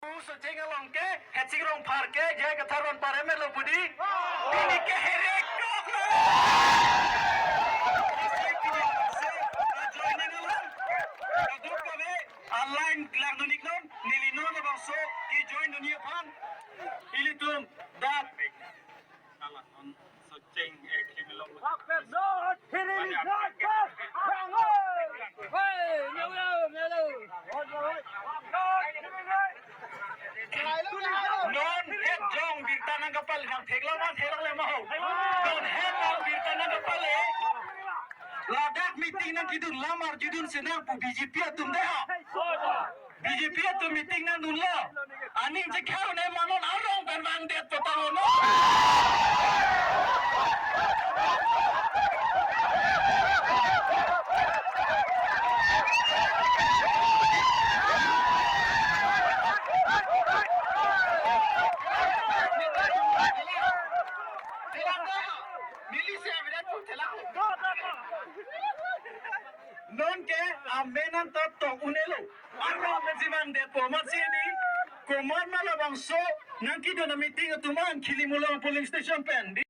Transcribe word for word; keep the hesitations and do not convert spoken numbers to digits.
Socheng along ke, Hetsing Rongphar ke, J I Kathar vanparem lo pu di. Pini ke herek kok lo. Lasi pini se, ajoine nang lang. Kadokave, alang lang dun-iknon, neli non labangso, ke join dun-ik aphan. Ilitum, dak. Kalang non Socheng, eh, Krimilong. Hey, melo, melo. Non het jong birta nangkepale, nang theklong ma theklongle ma ho. Non het jong birta nangkepale. Ladak meeting nangkedun, lamar judun senang pu B J P atum dei ha. B J P atum meeting nangdunlo. Aning chekhar ne ma non arong pen vangdet potang lo. Non ke amen anta tok un-elo. Arlo amen si vangdetpo, amatsi di. Komat ma labangso nangkedun ameeting atum an Khili Mulong polling station pen.